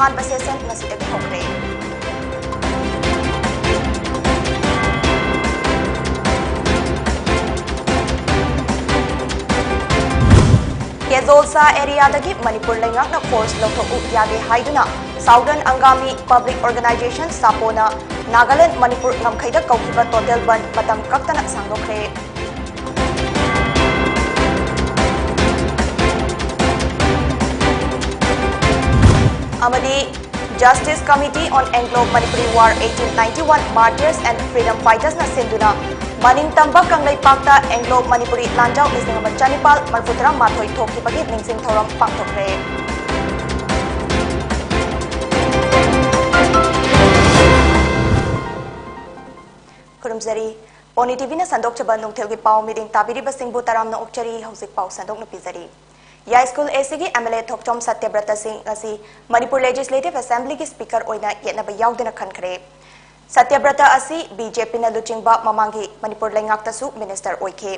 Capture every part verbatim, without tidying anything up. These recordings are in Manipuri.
ꯑꯍꯥꯟꯕ session ꯉꯁꯤꯗꯒꯤ ꯍꯧꯈ꯭ꯔꯦ꯫ ꯀꯦꯖꯣꯜꯁꯥ areaꯗꯒꯤ ꯃꯅꯤꯄꯨꯔ ꯂꯩꯉꯥꯛꯅ force ꯂꯧꯊꯣꯛꯎ ꯌꯥꯗꯦ ꯍꯥꯏꯗꯨꯅ Southern Angami Public Organization, ꯁꯥꯄꯣꯅ Nagaland Manipur ꯉꯝꯈꯩꯗ ꯀꯧꯈꯤꯕ total ꯕꯟꯗ ꯃꯇꯝ ꯀꯛꯇꯅ ꯁꯥꯡꯗꯣꯛꯈ꯭ꯔꯦ꯫ ꯑꯃꯗꯤ Justice Committee on Anglo-Manipuri War eighteen ninety-one Martyrs and Freedom Fightersꯅ ꯁꯤꯟꯗꯨꯅ ꯃꯅꯤꯡ ꯇꯝꯕ ꯀꯪꯂꯩꯄꯥꯛꯇ Anglo-Manipuri ꯂꯥꯟꯖꯥꯎ ꯂꯤꯁꯤꯡ ꯑꯃ ꯆꯅꯤꯄꯥꯜ ꯃꯔꯤꯐꯨ ꯇꯔꯥꯃꯥꯊꯣꯏ ꯊꯣꯛꯈꯤꯕꯒꯤ ꯅꯤꯡꯁꯤꯡ ꯊꯧꯔꯝ ꯄꯥꯡꯊꯣꯛꯈ꯭ꯔꯦ꯫ ꯈꯨꯔꯨꯝꯖꯔꯤ꯫ ꯄꯣꯅꯤ ꯇꯤꯚꯤꯅ ꯁꯟꯗꯣꯛꯆꯕ ꯅꯨꯡꯊꯤꯜꯒꯤ ꯄꯥꯎ ꯃꯤꯠꯌꯦꯡ ꯇꯥꯕꯤꯔꯤꯕꯁꯤꯡꯕꯨ ꯇꯔꯥꯝꯅ ꯑꯣꯛꯆꯔꯤ꯫ ꯍꯧꯖꯤꯛ ꯄꯥꯎ ꯁꯟꯗꯣꯛꯅ ꯄꯤꯖꯔꯤ꯫ ꯌꯥꯏꯁ꯭ꯀꯨꯜ ACꯒꯤ MLA ꯊꯣꯛꯆꯣꯝ ꯁꯇ꯭ꯌꯕ꯭ꯔꯇ ꯁꯤꯡ ꯉꯁꯤ ꯃꯅꯤꯄꯨꯔ Legislative Assemblyꯒꯤ Speaker ꯑꯣꯏꯅ ꯌꯦꯠꯅꯕ ꯌꯥꯎꯗꯅ ꯈꯟꯈ꯭ꯔꯦ꯫ ꯁꯇ꯭ꯌꯕ꯭ꯔꯇ ꯑꯁꯤ BJPꯅ ꯂꯨꯆꯤꯡꯕ ꯃꯃꯥꯡꯒꯤ ꯃꯅꯤꯄꯨꯔ ꯂꯩꯉꯥꯛꯇꯁꯨ Minister ꯑꯣꯏꯈꯤ꯫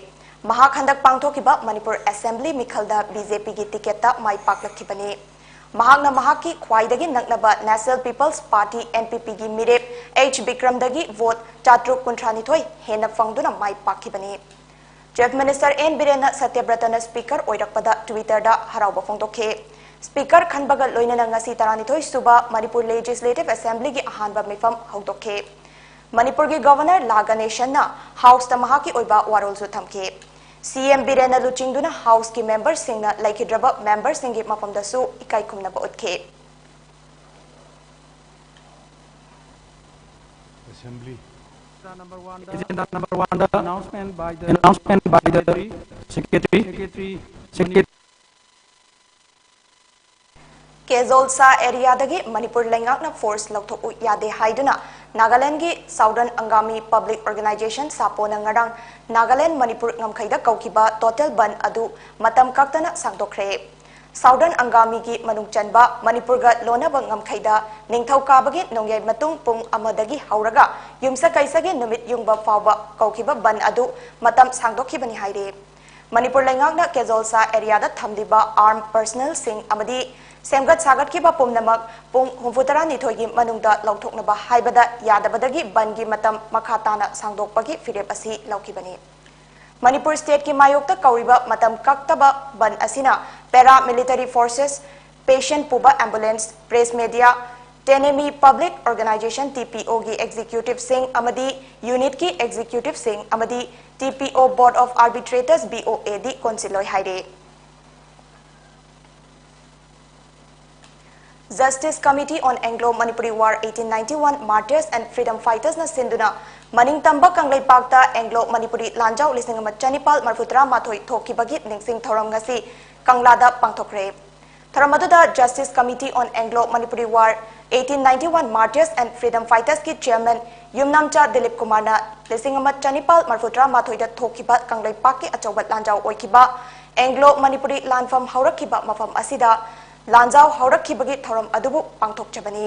ꯃꯍꯥꯛ ꯍꯟꯗꯛ ꯄꯥꯡꯊꯣꯛꯈꯤꯕ ꯃꯅꯤꯄꯨꯔ Assembly ꯃꯤꯈꯜꯗ BJPꯒꯤ ticketꯇ ꯃꯥꯏ ꯄꯥꯛꯂꯛꯈꯤꯕꯅꯤ꯫ ꯃꯍꯥꯛꯅ ꯃꯍꯥꯛꯀꯤ ꯈ꯭ꯋꯥꯏꯗꯒꯤ ꯅꯛꯅꯕ National People's Party, NPPꯒꯤ ꯃꯤꯔꯦꯞ H ꯕꯤꯀ꯭ꯔꯝꯗꯒꯤ vote ꯆꯥꯇ꯭ꯔꯨꯛ ꯀꯨꯟꯊ꯭ꯔꯥꯅꯤꯊꯣꯏ ꯍꯦꯟꯅ ꯐꯪꯗꯨꯅ ꯃꯥꯏ ꯄꯥꯛꯈꯤꯕꯅꯤ꯫ Chief Minister N ꯕꯤꯔꯦꯟꯅ ꯁꯇ꯭ꯌꯕ꯭ꯔꯇꯅ Speaker ꯑꯣꯏꯔꯛꯄꯗ Twitterꯗ ꯍꯔꯥꯎꯕ ꯐꯣꯡꯗꯣꯛꯈꯤ꯫ Speaker ꯈꯟꯕꯒ ꯂꯣꯏꯅꯅ ꯉꯁꯤ ꯇꯔꯥꯅꯤꯊꯣꯏ ꯁꯨꯕ ꯃꯅꯤꯄꯨꯔ Legislative Assemblyꯒꯤ ꯑꯍꯥꯟꯕ ꯃꯤꯐꯝ ꯍꯧꯗꯣꯛꯈꯤ꯫ ꯃꯅꯤꯄꯨꯔꯒꯤ Governor ꯂꯥ ꯒꯅꯦꯁꯟꯅ Houseꯇ ꯃꯍꯥꯛꯀꯤ ꯑꯣꯏꯕ ꯋꯥꯔꯣꯜꯁꯨ ꯊꯝꯈꯤ꯫ CM ꯕꯤꯔꯦꯟꯅ ꯂꯨꯆꯤꯡꯗꯨꯅ Houseꯀꯤ memberꯁꯤꯡꯅ ꯂꯩꯈꯤꯗ꯭ꯔꯕ memberꯁꯤꯡꯒꯤ ꯃꯐꯝꯗꯁꯨ ꯏꯀꯥꯏ ꯈꯨꯝꯅꯕ ꯎꯠꯈꯤ꯫ Assembly. Agenda number one, the announcement by the Announcement by the Secretary. Secretary. Secretary. Secretary. ꯀꯦꯖꯣꯜꯁꯥ areaꯗꯒꯤ Manipur ꯂꯩꯉꯥꯛꯅ force ꯂꯧꯊꯣꯛꯎ ꯌꯥꯗꯦ ꯍꯥꯏꯗꯨꯅ ꯅꯥꯒꯥꯂꯦꯟꯗꯒꯤ Southern Angami Public Organisation, ꯁꯥꯄꯣꯅ ꯉꯔꯥꯡ ꯅꯥꯒꯥꯂꯦꯟ ꯃꯅꯤꯄꯨꯔ ꯉꯝꯈꯩꯗ ꯀꯧꯈꯤꯕ total ꯕꯟꯗ ꯑꯗꯨ ꯃꯇꯝ ꯀꯛꯇꯅ ꯁꯥꯡꯗꯣꯛꯈ꯭ꯔꯦ꯫ Southern Angamigꯤ ꯃꯅꯨꯡ ꯆꯟꯕ ꯃꯅꯤꯄꯨꯔꯒ ꯂꯣꯟꯅꯕ ꯉꯝꯈꯩꯗ ꯅꯤꯡꯊꯧꯀꯥꯕꯒꯤ ꯅꯣꯡꯌꯥꯏ ꯃꯇꯨꯡ ꯄꯨꯡ ꯑꯃꯗꯒꯤ ꯍꯧꯔꯒ ꯌꯨꯝꯁꯀꯩꯁꯒꯤ ꯅꯨꯃꯤꯠ ꯌꯨꯡꯕ ꯐꯥꯎꯕ ꯀꯧꯈꯤꯕ ꯕꯟꯗ ꯑꯗꯨ ꯃꯇꯝ ꯁꯥꯡꯗꯣꯛꯈꯤꯕꯅꯤ ꯍꯥꯏꯔꯤ꯫ ꯃꯅꯤꯄꯨꯔ ꯂꯩꯉꯥꯛꯅ ꯀꯦꯖꯣꯜꯁꯥ areaꯗ ꯊꯝꯂꯤꯕ armed personnelꯁꯤꯡ ꯑꯃꯗꯤ ꯁꯦꯝꯒꯠ ꯁꯥꯒꯠꯈꯤꯕ ꯄꯨꯝꯅꯃꯛ ꯄꯨꯡ ꯍꯨꯝꯐꯨꯇꯔꯥꯅꯤꯊꯣꯏꯒꯤ ꯃꯅꯨꯡꯗ ꯂꯧꯊꯣꯛꯅꯕ ꯍꯥꯏꯕꯗ ꯌꯥꯗꯕꯗꯒꯤ ꯕꯟꯒꯤ ꯃꯇꯝ ꯃꯈꯥ ꯇꯥꯅ ꯁꯥꯡꯗꯣꯛꯄꯒꯤ ꯐꯤꯔꯦꯞ ꯑꯁꯤ ꯂꯧꯈꯤꯕꯅꯤ꯫ ꯃꯅꯤꯄꯨꯔ state ꯀꯤ ꯃꯥꯌꯣꯛꯇ ꯀꯧꯔꯤꯕ ꯃꯇꯝ ꯀꯛꯇꯕ ꯕꯟ ꯑꯁꯤꯅ paramilitary forces, patient ꯄꯨꯕ ambulance, press media, TENEMI Public Organisation, T P O ꯒꯤ executive ꯁꯤꯡ ꯑꯃꯗꯤ unit ꯀꯤ executive ꯁꯤꯡ ꯑꯃꯗꯤ T P O Board of Arbitrators, B O A ꯗꯤ ꯀꯣꯟꯁꯤꯜꯂꯣꯏ ꯍꯥꯏꯔꯤ꯫ Justice Committee on Anglo-Manipuri War, eighteen ninety-one Martyrs and Freedom Fighters ꯅ ꯁꯤꯟꯗꯨꯅ ꯃꯅꯤꯡꯇꯝꯕ ꯀꯪꯂꯩꯄꯥꯛꯇ Anglo-Manipuri ꯂꯥꯟꯖꯥꯎ ꯂꯤꯁꯤꯡ ꯑꯃ ꯆꯅꯤꯄꯥꯜ ꯃꯔꯤꯐꯨꯇꯔꯥ ꯃꯥꯊꯣꯏ ꯊꯣꯛꯈꯤꯕꯒꯤ ꯅꯤꯡꯁꯤꯡ ꯊꯧꯔꯝ ꯉꯁꯤ ꯀꯪꯂꯥꯗ ꯄꯥꯡꯊꯣꯛꯈ꯭ꯔꯦ꯫ ꯊꯧꯔꯝ ꯑꯗꯨꯗ Justice Committee on Anglo-Manipuri War, eighteen ninety-one Martyrs and Freedom Fighters ꯀꯤ chairman ꯌꯨꯝꯅꯥꯝꯆꯥ ꯗꯤꯂꯤꯞ ꯀꯨꯃꯥꯔꯅ ꯂꯤꯁꯤꯡ ꯑꯃ ꯆꯅꯤꯄꯥꯜ ꯃꯔꯤꯐꯨꯇꯔꯥ ꯃꯥꯊꯣꯏꯗ ꯊꯣꯛꯈꯤꯕ ꯀꯪꯂꯩꯄꯥꯛꯀꯤ ꯑꯆꯧꯕ ꯂꯥꯟꯖꯥꯎ ꯑꯣꯏꯈꯤꯕ Anglo-Manipuri ꯂꯥꯟꯐꯝ ꯍꯧꯔꯛꯈꯤꯕ ꯃꯐꯝ ꯑꯁꯤꯗ ꯂꯥꯟꯖꯥꯎ ꯍꯧꯔꯛꯈꯤꯕꯒꯤ ꯊꯧꯔꯝ ꯑꯗꯨꯕꯨ ꯄꯥꯡꯊꯣꯛꯆꯕꯅꯤ꯫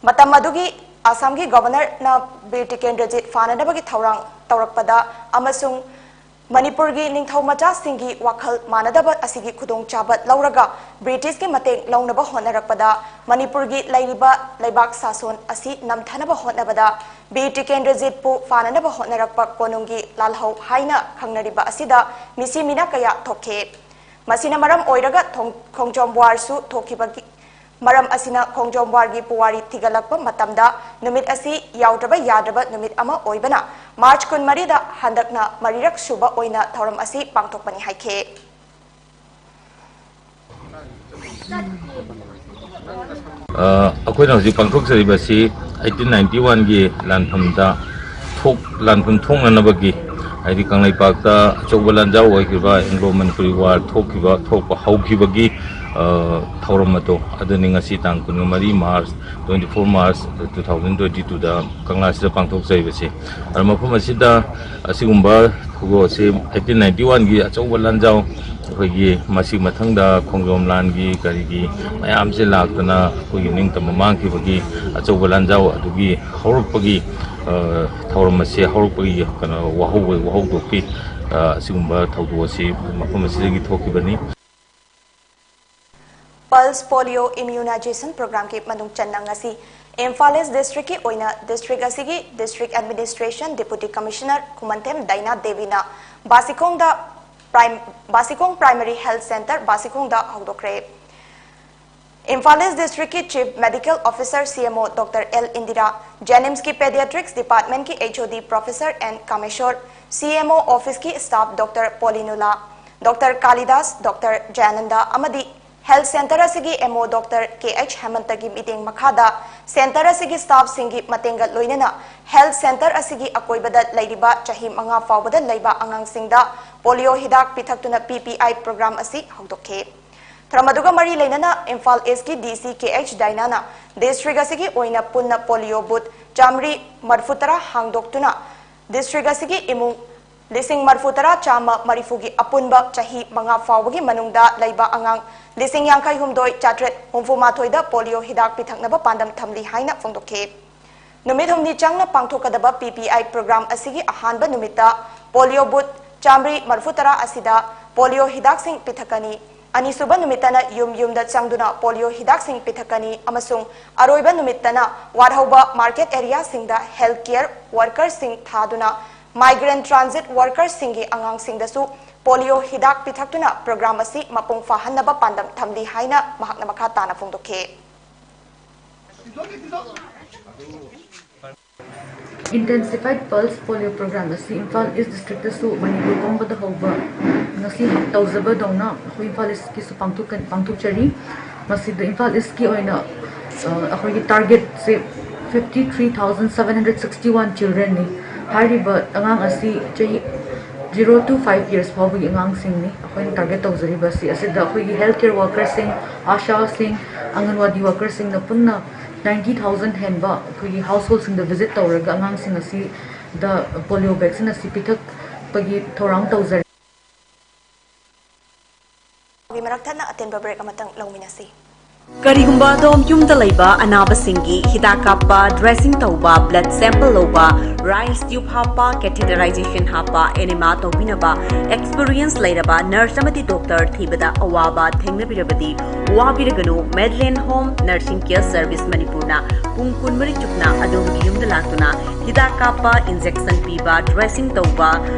ꯃꯇꯝ ꯑꯗꯨꯒꯤ ꯑꯁꯥꯝꯒꯤ Governor ꯅ ꯕꯤꯔ ꯇꯤꯀꯦꯟꯗ꯭ꯔꯖꯤꯠ ꯐꯥꯅꯅꯕꯒꯤ ꯊꯧꯔꯥꯡ ꯇꯧꯔꯛꯄꯗ ꯑꯃꯁꯨꯡ ꯃꯅꯤꯄꯨꯔꯒꯤ ꯅꯤꯡꯊꯧ ꯃꯆꯥꯁꯤꯡꯒꯤ ꯋꯥꯈꯜ ꯃꯥꯟꯅꯗꯕ ꯑꯁꯤꯒꯤ ꯈꯨꯗꯣꯡꯆꯥꯕ ꯂꯧꯔꯒ British ꯀꯤ ꯃꯇꯦꯡ ꯂꯧꯅꯕ ꯍꯣꯠꯅꯔꯛꯄꯗ, ꯃꯅꯤꯄꯨꯔꯒꯤ ꯂꯩꯔꯤꯕ ꯂꯩꯕꯥꯛ ꯁꯥꯁꯣꯟ ꯑꯁꯤ ꯅꯝꯊꯅꯕ ꯍꯣꯠꯅꯕꯗ ꯕꯤꯔ ꯇꯤꯀꯦꯟꯗ꯭ꯔꯖꯤꯠꯄꯨ ꯐꯥꯅꯅꯕ ꯍꯣꯠꯅꯔꯛꯄ ꯀꯣꯅꯨꯡꯒꯤ ꯂꯥꯜꯍꯧ ꯍꯥꯏꯅ ꯈꯪꯅꯔꯤꯕ ꯑꯁꯤꯗ ꯃꯤꯁꯤ ꯃꯤꯅꯥ ꯀꯌꯥ ꯊꯣꯛꯈꯤ꯫ ꯃꯁꯤꯅ ꯃꯔꯝ ꯑꯣꯏꯔꯒ ꯊꯣꯡ-, ꯈꯣꯡꯖꯣꯝ ꯋꯥꯔꯁꯨ ꯊꯣꯛꯈꯤꯕꯒꯤ ꯃꯔꯝ ꯑꯁꯤꯅ ꯈꯣꯡꯖꯣꯝ ꯋꯥꯔꯒꯤ ꯄꯨꯋꯥꯔꯤ ꯊꯤꯒꯠꯂꯛꯄ ꯃꯇꯝꯗ ꯅꯨꯃꯤꯠ ꯑꯁꯤ ꯌꯥꯎꯗ꯭ꯔꯕ ꯌꯥꯗ꯭ꯔꯕ ꯅꯨꯃꯤꯠ ꯑꯃ ꯑꯣꯏꯕꯅ March ꯀꯨꯟꯃꯔꯤꯗ ꯍꯟꯗꯛꯅ ꯃꯔꯤꯔꯛ ꯁꯨꯕ ꯑꯣꯏꯅ ꯊꯧꯔꯝ ꯑꯁꯤ ꯄꯥꯡꯊꯣꯛꯄꯅꯤ ꯍꯥꯏꯈꯤ꯫ ꯑ, ꯑꯩꯈꯣꯏꯅ ꯍꯧꯖꯤꯛ ꯄꯥꯡꯊꯣꯛꯆꯔꯤꯕꯁꯤ eighteen ninety one ꯒꯤ ꯂꯥꯟꯐꯝꯗ ꯊꯣꯛ-, ꯂꯥꯟꯐꯝ ꯊꯣꯛꯅꯅꯕꯒꯤ, ꯍꯥꯏꯗꯤ ꯀꯪꯂꯩꯄꯥꯛꯇ ꯑꯆꯧꯕ ꯂꯥꯟꯖꯥꯎ ꯑꯣꯏꯈꯤꯕ Anglo-Manipuri War ꯊꯣꯛꯈꯤꯕ, ꯊꯣꯛꯄ ꯍꯧꯈꯤꯕꯒꯤ, ꯑ, ꯊꯧꯔꯝ ꯑꯗꯣ ꯑꯗꯨꯅꯤ ꯉꯁꯤ ꯇꯥꯡ ꯀꯨꯟꯃꯔꯤ March, twenty four March two thousand twenty two ꯗ ꯀꯪꯂꯥꯁꯤꯗ ꯄꯥꯡꯊꯣꯛꯆꯔꯤꯕꯁꯤ꯫ ꯑꯗꯨ ꯃꯐꯝ ꯑꯁꯤꯗ ꯑꯁꯤꯒꯨꯝꯕ ꯊꯧꯗꯣꯛ ꯑꯁꯤ eighteen ninety one ꯒꯤ ꯑꯆꯧꯕ ꯂꯥꯟꯖꯥꯎ, ꯑꯩꯈꯣꯏꯒꯤ ꯃꯁꯤ ꯃꯊꯪꯗ ꯈꯣꯡꯖꯣꯝ ꯂꯥꯟꯒꯤ ꯀꯔꯤꯒꯤ ꯃꯌꯥꯝꯁꯦ ꯂꯥꯛꯇꯅ ꯑꯩꯈꯣꯏꯒꯤ ꯅꯤꯡꯇꯝꯕ ꯃꯥꯡꯈꯤꯕꯒꯤ ꯑꯆꯧꯕ ꯂꯥꯟꯖꯥꯎ ꯑꯗꯨꯒꯤ ꯍꯧꯔꯛꯄꯒꯤ, ꯑ, ꯊꯧꯔꯝ ꯑꯁꯤ ꯍꯧꯔꯛꯄꯒꯤ ꯀꯩꯅꯣ ꯋꯥꯍꯧ-, ꯋꯥꯍꯧꯗꯣꯛꯀꯤ, ꯑ, ꯑꯁꯤꯒꯨꯝꯕ ꯊꯧꯗꯣꯛ ꯑꯁꯤ ꯃꯐꯝ ꯑꯁꯤꯗꯒꯤ ꯊꯣꯛꯈꯤꯕꯅꯤ꯫ Pulse Polio Immunization Programꯒꯤ ꯃꯅꯨꯡ ꯆꯟꯅ ꯉꯁꯤ ꯏꯝꯐꯥꯜ ꯏꯁ ꯗꯤꯁꯇ꯭ꯔꯤꯛꯀꯤ ꯑꯣꯏꯅ ꯗꯤꯁꯇ꯭ꯔꯤꯛ ꯑꯁꯤꯒꯤ district administration deputy commissioner Khumanthem Diana ꯗꯦꯕꯤꯅ ꯕꯥꯁꯤꯈꯣꯡꯗ ꯄ꯭ꯔꯥꯏꯝ-, ꯕꯥꯁꯤꯈꯣꯡ ꯄ꯭ꯔꯥꯏꯃꯔꯤ ꯍꯦꯜꯊ ꯁꯦꯟꯇꯔ ꯕꯥꯁꯤꯈꯣꯡꯗ ꯍꯧꯗꯣꯛꯈ꯭ꯔꯦ꯫ ꯏꯝꯐꯥꯜ ꯏꯁ ꯗꯤꯁꯇ꯭ꯔꯤꯛꯀꯤ chief medical officer C M O doctor L Indira, ꯖꯦꯅꯤꯝꯁꯀꯤ ꯄꯦꯗꯤꯌꯥꯇ꯭ꯔꯤꯛꯁ ꯗꯤꯄꯥꯔꯠꯃꯦꯟꯠꯀꯤ H O D professor N Kameshor, C M O ꯑꯣꯐꯤꯁꯀꯤ staff doctor Polinula, doctor Kalidas, doctor Jayananda ꯑꯃꯗꯤ ꯍꯦꯜꯊ ꯁꯦꯟꯇꯔ ꯑꯁꯤꯒꯤ M O doctor K H ꯍꯦꯃꯟꯇꯒꯤ ꯃꯤꯠꯌꯦꯡ ꯃꯈꯥꯗ ꯁꯦꯟꯇꯔ ꯑꯁꯤꯒꯤ ꯁ꯭ꯇꯥꯐꯁꯤꯡꯒꯤ ꯃꯇꯦꯡꯒ ꯂꯣꯏꯅꯅ ꯍꯦꯜꯊ ꯁꯦꯟꯇꯔ ꯑꯁꯤꯒꯤ ꯑꯀꯣꯏꯕꯗ ꯂꯩꯔꯤꯕ ꯆꯍꯤ ꯃꯉꯥ ꯐꯥꯎꯕꯗ ꯂꯩꯕ ꯑꯉꯥꯡꯁꯤꯡꯗ ꯄꯣꯂꯤꯑꯣ ꯍꯤꯗꯥꯛ ꯄꯤꯊꯛꯇꯨꯅ ꯄꯤ ꯄꯤ ꯑꯥꯏ ꯄ꯭ꯔꯣꯒ꯭ꯔꯥꯝ ꯑꯁꯤ ꯍꯧꯗꯣꯛꯈꯤ꯫ ꯊꯧꯔꯝ ꯑꯗꯨꯒ ꯃꯔꯤ ꯂꯩꯅꯅ ꯏꯝꯐꯥꯜ ꯏꯁꯀꯤ ꯗꯤ ꯁꯤ ꯀꯦ ꯑꯩꯆ ꯗꯥꯏꯅꯥꯅ ꯗꯤꯁꯇ꯭ꯔꯤꯛ ꯑꯁꯤꯒꯤ ꯑꯣꯏꯅ ꯄꯨꯟꯅ ꯄꯣꯂꯤꯑꯣ ꯕꯨꯠ ꯆꯥꯃꯔꯤ ꯃꯔꯤꯐꯨ ꯇꯔꯥ ꯍꯥꯡꯗꯣꯛꯇꯨꯅ ꯗꯤꯁꯇ꯭ꯔꯤꯛ ꯑꯁꯤꯒꯤ ꯏꯃꯨꯡ ꯂꯤꯁꯤꯡ ꯃꯔꯤꯐꯨ ꯇꯔꯥ ꯆꯥꯝꯃ ꯃꯔꯤꯐꯨꯒꯤ ꯑꯄꯨꯟꯕ ꯆꯍꯤ ꯃꯉꯥ ꯐꯥꯎꯕꯒꯤ ꯃꯅꯨꯡꯗ ꯂꯩꯕ ꯑꯉꯥꯡ ꯂꯤꯁꯤꯡ ꯌꯥꯡꯈꯩ ꯍꯨꯝꯗꯣꯏ ꯆꯥꯇ꯭ꯔꯦꯠ ꯍꯨꯝꯐꯨ ꯃꯥꯊꯣꯏꯗ ꯄꯣꯂꯤꯑꯣ ꯍꯤꯗꯥꯛ ꯄꯤꯊꯛꯅꯕ ꯄꯥꯟꯗꯝ ꯊꯝꯂꯤ ꯍꯥꯏꯅ ꯐꯣꯡꯗꯣꯛꯈꯤ꯫ ꯅꯨꯃꯤꯠ ꯍꯨꯝꯅꯤ ꯆꯪꯅ ꯄꯥꯡꯊꯣꯛꯀꯗꯕ ꯄꯤ ꯄꯤ ꯑꯥꯏ ꯄ꯭ꯔꯣꯒ꯭ꯔꯥꯝ ꯑꯁꯤꯒꯤ ꯑꯍꯥꯟꯕ ꯅꯨꯃꯤꯠꯇ ꯄꯣꯂꯤꯑꯣ ꯕꯨꯠ ꯆꯥꯃꯔꯤ ꯃꯔꯤꯐꯨ ꯇꯔꯥ ꯑꯁꯤꯗ ꯄꯣꯂꯤꯑꯣ ꯍꯤꯗꯥꯛꯁꯤꯡ ꯄꯤꯊꯛꯀꯅꯤ꯫ ꯑꯅꯤꯁꯨꯕ ꯅꯨꯃꯤꯠꯇꯅ ꯌꯨꯝ ꯌꯨꯝꯗ ꯆꯪꯗꯨꯅ ꯄꯣꯂꯤꯑꯣ ꯍꯤꯗꯥꯛꯁꯤꯡ ꯄꯤꯊꯛꯀꯅꯤ ꯑꯃꯁꯨꯡ ꯑꯔꯣꯏꯕ ꯅꯨꯃꯤꯠꯇꯅ ꯋꯥꯠꯍꯧꯕ ꯃꯥꯔꯀꯦꯠ ꯑꯦꯔꯤꯌꯥꯁꯤꯡꯗ ꯍꯦꯜꯊ ꯀꯦꯌꯔ ꯋꯥꯔꯀꯔꯁꯤꯡ ꯊꯥꯗꯨꯅ ꯃꯥꯏꯒ꯭ꯔꯦꯟꯠ ꯇ꯭ꯔꯥꯟꯖꯤꯠ ꯋꯥꯔꯀꯔꯁꯤꯡꯒꯤ ꯑꯉꯥꯡꯁꯤꯡꯗꯁꯨ ꯄꯣꯂꯤꯑꯣ ꯍꯤꯗꯥꯛ ꯄꯤꯊꯛꯇꯨꯅ ꯄ꯭ꯔꯣꯒ꯭ꯔꯥꯝ ꯑꯁꯤ ꯃꯄꯨꯡ ꯐꯥꯍꯟꯅꯕ ꯄꯥꯟꯗꯝ ꯊꯝꯂꯤ ꯍꯥꯏꯅ ꯃꯍꯥꯛꯅ ꯃꯈꯥ ꯇꯥꯅ ꯐꯣꯡꯗꯣꯛꯈꯤ꯫ Intensified Pulse Polio Program ꯑꯁꯤ ꯏꯝꯐꯥꯜ ꯏꯁ ꯗꯤꯁꯇ꯭ꯔꯤꯛꯇꯁꯨ ꯃꯅꯤꯄꯨꯔ ꯄꯨꯝꯕꯗ ꯍꯧꯕ ꯉꯁꯤ ꯇꯧꯖꯕꯗꯧꯅ ꯑꯩꯈꯣꯏ ꯏꯝꯐꯥꯜ ꯏꯁꯀꯤꯁꯨ ꯄꯥꯡꯊꯣꯛꯀ-, ꯄꯥꯡꯊꯣꯛꯆꯔꯤ꯫ ꯃꯁꯤꯗ ꯏꯝꯐꯥꯜ ꯏꯁꯀꯤ ꯑꯣꯏꯅ, ꯑ, ꯑꯩꯈꯣꯏꯒꯤ ꯇꯥꯔꯒꯦꯠꯁꯦ fifty three thousand seven hundred sixty one childrenꯅꯤ꯫ ꯍꯥꯏꯔꯤꯕ ꯑꯉꯥꯡ ꯑꯁꯤ ꯆꯍꯤ zero to five years ꯐꯥꯎꯕꯒꯤ ꯑꯉꯥꯡꯁꯤꯡꯅꯤ꯫ ꯑꯩꯈꯣꯏꯅ ꯇꯥꯔꯒꯦꯠ ꯇꯧꯖꯔꯤꯕꯁꯤ ꯑꯁꯤꯗ ꯑꯩꯈꯣꯏꯒꯤ ꯍꯦꯜꯊ ꯀꯦꯌꯔ ꯋꯥꯔꯀꯔꯁꯤꯡ, ꯑꯥꯁꯥꯁꯤꯡ, ꯑꯪꯒꯟꯋꯥꯗꯤ ꯋꯥꯔꯀꯔꯁꯤꯡꯅ ꯄꯨꯟꯅ ninety thousand ꯍꯦꯟꯕ ꯑꯩꯈꯣꯏꯒꯤ ꯍꯥꯎꯁꯍꯣꯜꯁꯤꯡꯗ ꯚꯤꯖꯤꯠ ꯇꯧꯔꯒ ꯑꯉꯥꯡꯁꯤꯡ ꯑꯁꯤꯗ ꯄꯣꯂꯤꯑꯣ ꯚꯦꯛꯁꯤꯟ ꯑꯁꯤ ꯄꯤꯊꯛꯄꯒꯤ ꯊꯧꯔꯥꯡ ꯇꯧꯖꯔꯤ꯫ ꯃꯔꯛ ꯊꯠꯅ ꯑꯇꯦꯟꯕ ꯕ꯭ꯔꯦꯛ ꯑꯃꯇꯪ ꯂꯧꯃꯤꯟꯅꯁꯤ꯫ ꯀꯔꯤꯒꯨꯝꯕ ꯑꯗꯣꯝ ꯌꯨꯝꯗ ꯂꯩꯕ ꯑꯅꯥꯕꯁꯤꯡꯒꯤ ꯍꯤꯗꯥꯛ ꯀꯥꯞꯄ, dressing ꯇꯧꯕ, blood sample ꯂꯧꯕ, ꯔꯥꯏꯟꯁ ꯇ꯭ꯌꯨꯕ ꯍꯥꯞꯄ, catheterization ꯍꯥꯞꯄ, enema ꯇꯧꯕꯤꯅꯕ experience ꯂꯩꯔꯕ ꯅꯔꯁ ꯑꯃꯗꯤ ꯗꯣꯛꯇꯔ ꯊꯤꯕꯗ ꯑꯋꯥꯕ ꯊꯦꯡꯅꯕꯤꯔꯕꯗꯤ, ꯋꯥꯕꯤꯔꯒꯅꯨ꯫ ꯃꯦꯗꯂꯦꯟ ꯍꯣꯝ ꯅꯔꯁꯤꯡ ꯀꯦꯌꯔ ꯁꯔꯚꯤꯁ ꯃꯅꯤꯄꯨꯔꯅ ꯄꯨꯡ ꯀꯨꯟꯃꯔꯤ ꯆꯨꯞꯅ ꯑꯗꯣꯝꯒꯤ ꯌꯨꯝꯗ ꯂꯥꯛꯇꯨꯅ ꯍꯤꯗꯥꯛ ꯀꯥꯞꯄ, injection ꯄꯤꯕ, dressing ꯇꯧꯕ,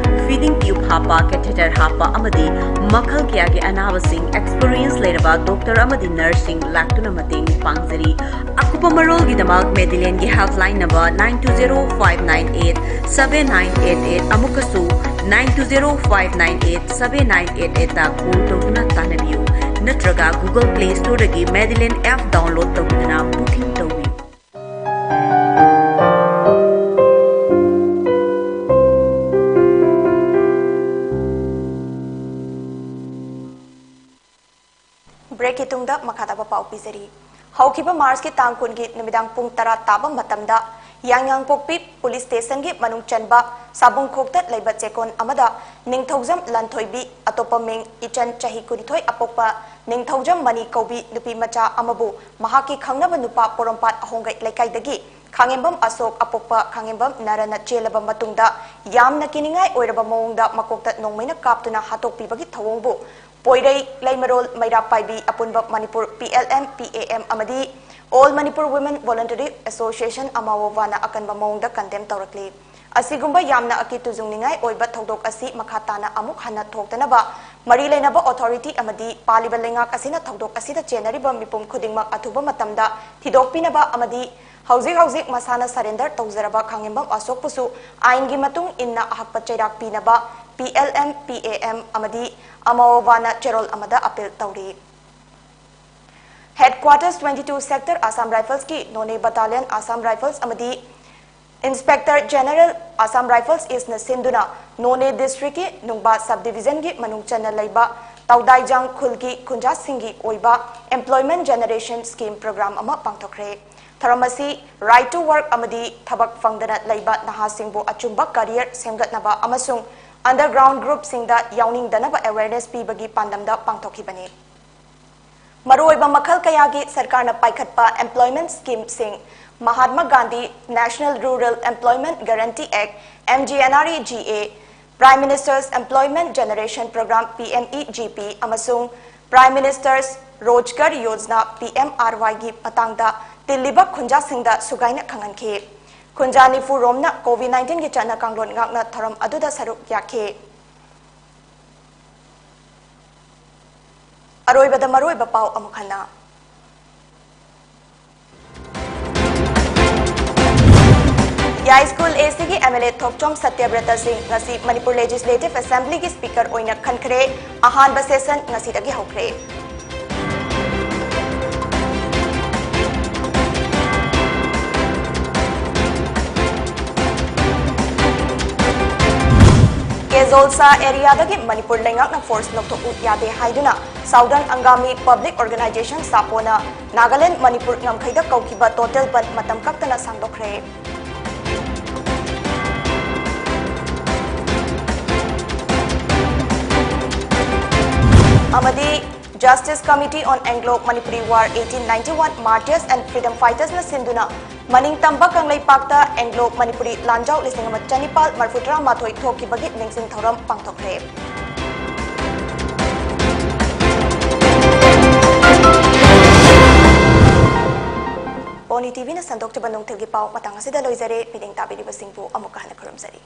feeding tube ꯍꯥꯞꯄ, catheter ꯍꯥꯞꯄ ꯑꯃꯗꯤ ꯃꯈꯜ ꯀꯌꯥꯒꯤ ꯑꯅꯥꯕꯁꯤꯡ experience ꯂꯩꯔꯕ ꯗꯣꯛꯇꯔ ꯑꯃꯗꯤ ꯅꯔꯁꯁꯤꯡ ꯂꯥꯛꯇꯨꯅ ꯃꯇꯦꯡ ꯄꯥꯡꯖꯔꯤ꯫ ꯑꯀꯨꯞꯄ ꯃꯔꯣꯜꯒꯤꯗꯃꯛ ꯃꯦꯗꯂꯦꯟꯒꯤ helpline number nine two zero five nine eight seven nine eight eight, ꯑꯃꯨꯛꯀꯁꯨ nine two zero five nine eight seven nine eight eight ꯇ call ꯇꯧꯗꯨꯅ ꯇꯥꯟꯅꯕꯤꯌꯨ, ꯅꯠꯇ꯭ꯔꯒ Google Play Store ꯗꯒꯤ ꯃꯦꯗꯂꯦꯟ app download ꯇꯧꯗꯨꯅ booking ꯇꯧꯕꯤꯌꯨ꯫ Break ꯀꯤ ꯇꯨꯡꯗ ꯃꯈꯥ ꯇꯥꯕ ꯄꯥꯎ ꯄꯤꯖꯔꯤ꯫ ꯍꯧꯈꯤꯕ ꯃꯥꯔꯆꯀꯤ ꯇꯥꯡ ꯀꯨꯟꯒꯤ ꯅꯨꯃꯤꯗꯥꯡ ꯄꯨꯡ ꯇꯔꯥ ꯇꯥꯕ ꯃꯇꯝꯗ ꯌꯥꯡꯌꯥꯡꯄꯣꯛꯄꯤ ꯄꯨꯂꯤꯁ ꯁ꯭ꯇꯦꯁꯟꯒꯤ ꯃꯅꯨꯡ ꯆꯟꯕ ꯁꯥꯕꯨꯡꯈꯣꯛꯇ ꯂꯩꯕ ꯆꯦꯛꯀꯣꯟ ꯑꯃꯗ ꯅꯤꯡꯊꯧꯖꯝ ꯂꯥꯟꯊꯣꯏꯕꯤ, ꯑꯇꯣꯞꯄ ꯃꯤꯡ ꯏꯆꯟ, ꯆꯍꯤ ꯀꯨꯟꯅꯤꯊꯣꯏ ꯑꯄꯣꯛꯄ ꯅꯤꯡꯊꯧꯖꯝ ꯃꯅꯤ ꯀꯧꯕꯤ ꯅꯨꯄꯤ ꯃꯆꯥ ꯑꯃꯕꯨ ꯃꯍꯥꯛꯀꯤ ꯈꯪꯅꯕ ꯅꯨꯄꯥ ꯄꯣꯔꯣꯝꯄꯥꯠ ꯑꯍꯣꯡꯒꯩ ꯂꯩꯀꯥꯏꯗꯒꯤ ꯈꯥꯉꯦꯝꯕꯝ ꯑꯁꯣꯛ ꯑꯄꯣꯛꯄ ꯈꯥꯉꯦꯝꯕꯝ ꯅꯔꯅ ꯆꯦꯜꯂꯕ ꯃꯇꯨꯡꯗ ꯌꯥꯝꯅ ꯀꯤꯅꯤꯡꯉꯥꯏ ꯑꯣꯏꯔꯕ ꯃꯑꯣꯡꯗ ꯃꯀꯣꯛꯇ ꯅꯣꯡꯃꯩꯅ ꯀꯥꯞꯇꯨꯅ ꯍꯥꯠꯇꯣꯛꯄꯤꯕꯒꯤ ꯊꯧꯑꯣꯡꯕꯨ ꯄꯣꯏꯔꯩ ꯂꯩꯃꯔꯣꯜ ꯃꯩꯔꯥ ꯄꯥꯏꯕꯤ ꯑꯄꯨꯟꯕ Manipur, P L M, P A M ꯑꯃꯗꯤ All Manipur Women Voluntary Association, ꯑꯃꯥꯋꯣꯋꯥꯅ ꯑꯀꯟꯕ ꯃꯑꯣꯡꯗ condemn ꯇꯧꯔꯛꯂꯤ꯫ ꯑꯁꯤꯒꯨꯝꯕ ꯌꯥꯝꯅ ꯑꯀꯤ ꯇꯨꯖꯨꯡꯅꯤꯡꯉꯥꯏ ꯑꯣꯏꯕ ꯊꯧꯗꯣꯛ ꯑꯁꯤ ꯃꯈꯥ ꯇꯥꯅ ꯑꯃꯨꯛ ꯍꯟꯅ ꯊꯣꯛꯇꯅꯕ ꯃꯔꯤ ꯂꯩꯅꯕ authority ꯑꯃꯗꯤ ꯄꯥꯜꯂꯤꯕ ꯂꯩꯉꯥꯛ ꯑꯁꯤꯅ ꯊꯧꯗꯣꯛ ꯑꯁꯤꯗ ꯆꯦꯟꯅꯔꯤꯕ ꯃꯤꯄꯨꯝ ꯈꯨꯗꯤꯡꯃꯛ ꯑꯊꯨꯕ ꯃꯇꯝꯗ ꯊꯤꯗꯣꯛꯄꯤꯅꯕ ꯑꯃꯗꯤ ꯍꯧꯖꯤꯛ ꯍꯧꯖꯤꯛ ꯃꯁꯥꯅ surrender ꯇꯧꯖꯔꯕ ꯈꯥꯉꯦꯝꯕꯝ ꯑꯁꯣꯛꯄꯨꯁꯨ ꯑꯥꯏꯟꯒꯤ ꯃꯇꯨꯡ ꯏꯟꯅ ꯑꯍꯛꯄ ꯆꯩꯔꯥꯛ ꯄꯤꯅꯕ P L M, P A M ꯑꯃꯗꯤ ꯑꯃꯥꯋꯣꯋꯥꯅ ꯆꯦꯔꯣꯜ ꯑꯃꯗ appeal ꯇꯧꯔꯤ꯫ Headquarters twenty two Sector Assam Rifles ꯀꯤ Noney Battalion Assam Rifles ꯑꯃꯗꯤ Inspector General Assam Rifles East ꯅ ꯁꯤꯟꯗꯨꯅ Noney district ꯀꯤ ꯅꯨꯡꯕꯥ sub division ꯒꯤ ꯃꯅꯨꯡ ꯆꯟꯅ ꯂꯩꯕ ꯇꯧꯗꯥꯏꯖꯥꯡ ꯈꯨꯜꯒꯤ ꯈꯨꯟꯖꯥꯁꯤꯡꯒꯤ ꯑꯣꯏꯕ employment generation scheme program ꯑꯃ ꯄꯥꯡꯊꯣꯛꯈ꯭ꯔꯦ꯫ ꯊꯧꯔꯝ ꯑꯁꯤ right to work ꯑꯃꯗꯤ ꯊꯕꯛ ꯐꯪꯗꯅ ꯂꯩꯕ ꯅꯍꯥꯁꯤꯡꯕꯨ ꯑꯆꯨꯝꯕ career ꯁꯦꯝꯒꯠꯅꯕ ꯑꯃꯁꯨꯡ underground group ꯁꯤꯡꯗ ꯌꯥꯎꯅꯤꯡꯗꯅꯕ awareness ꯄꯤꯕꯒꯤ ꯄꯥꯟꯗꯝꯗ ꯄꯥꯡꯊꯣꯛꯈꯤꯕꯅꯤ꯫ ꯃꯔꯨꯑꯣꯏꯕ ꯃꯈꯜ ꯀꯌꯥꯒꯤ ꯁꯔꯀꯥꯔꯅ ꯄꯥꯏꯈꯠꯄ employment schemeꯁꯤꯡ, Mahatma Gandhi National Rural Employment Guarantee Act, M G N R E G A, Prime Minister's Employment Generation Program, P M E G P, ꯑꯃꯁꯨꯡ Prime Minister's Rozgar Yojana, P M R Y ꯒꯤ ꯃꯇꯥꯡꯗ ꯇꯤꯜꯂꯤꯕ ꯈꯨꯟꯖꯥꯁꯤꯡꯗ ꯁꯨꯒꯥꯏꯅ ꯈꯪꯍꯟꯈꯤ꯫ ꯈꯨꯟꯖꯥ ꯅꯤꯐꯨ ꯔꯣꯝꯅ COVID nineteen ꯒꯤ ꯆꯠꯅ ꯀꯥꯡꯂꯣꯟ ꯉꯥꯛꯅ ꯊꯧꯔꯝ ꯑꯗꯨꯗ ꯁꯔꯨꯛ ꯌꯥꯈꯤ꯫ ꯑꯔꯣꯏꯕꯗ ꯃꯔꯨꯑꯣꯏꯕ ꯄꯥꯎ ꯑꯃꯨꯛ ꯍꯟꯅ꯫ ꯌꯥꯏꯁ꯭ꯀꯨꯜ A C ꯒꯤ M L A ꯊꯣꯛꯆꯣꯝ ꯁꯇ꯭ꯌꯕ꯭ꯔꯇ ꯁꯤꯡ ꯉꯁꯤ ꯃꯅꯤꯄꯨꯔ Legislative Assembly ꯒꯤ Speaker ꯑꯣꯏꯅ ꯈꯟꯈ꯭ꯔꯦ꯫ ꯑꯍꯥꯟꯕ session ꯉꯁꯤꯗꯒꯤ ꯍꯧꯈ꯭ꯔꯦ꯫ ꯀꯦꯖꯣꯜꯁꯥ area ꯗꯒꯤ ꯃꯅꯤꯄꯨꯔ ꯂꯩꯉꯥꯛꯅ force ꯂꯧꯊꯣꯛꯎ ꯌꯥꯗꯦ ꯍꯥꯏꯗꯨꯅ Southern Angami Public Organisation, SAPO ꯅ ꯅꯥꯒꯥꯂꯦꯟꯗ ꯃꯅꯤꯄꯨꯔ ꯉꯝꯈꯩꯗ ꯀꯧꯈꯤꯕ total bandh ꯃꯇꯝ ꯀꯛꯇꯅ ꯁꯥꯡꯗꯣꯛꯈ꯭ꯔꯦ꯫ ꯑꯃꯗꯤ Justice Committee on Anglo-Manipuri War, eighteen ninety-one Martyrs and Freedom Fighters ꯅ ꯁꯤꯟꯗꯨꯅ ꯃꯅꯤꯡꯇꯝꯕ ꯀꯪꯂꯩꯄꯥꯛꯇ Anglo-Manipuri ꯂꯥꯟꯖꯥꯎ ꯂꯤꯁꯤꯡ ꯑꯃ ꯆꯅꯤꯄꯥꯜ ꯃꯔꯤꯐꯨꯇꯔꯥ ꯃꯥꯊꯣꯏ ꯊꯣꯛꯈꯤꯕꯒꯤ ꯅꯤꯡꯁꯤꯡ ꯊꯧꯔꯝ ꯄꯥꯡꯊꯣꯛꯈ꯭ꯔꯦ꯫ Pony T V ꯅ ꯁꯟꯗꯣꯛꯆꯕ ꯅꯨꯡꯊꯤꯜꯒꯤ ꯄꯥꯎ ꯃꯇꯥꯡ ꯑꯁꯤꯗ ꯂꯣꯏꯖꯔꯦ꯫ ꯃꯤꯠꯌꯦꯡ ꯇꯥꯕꯤꯔꯤꯕꯁꯤꯡꯕꯨ ꯑꯃꯨꯛꯀ ꯍꯟꯅ ꯈꯨꯔꯨꯝꯖꯔꯤ꯫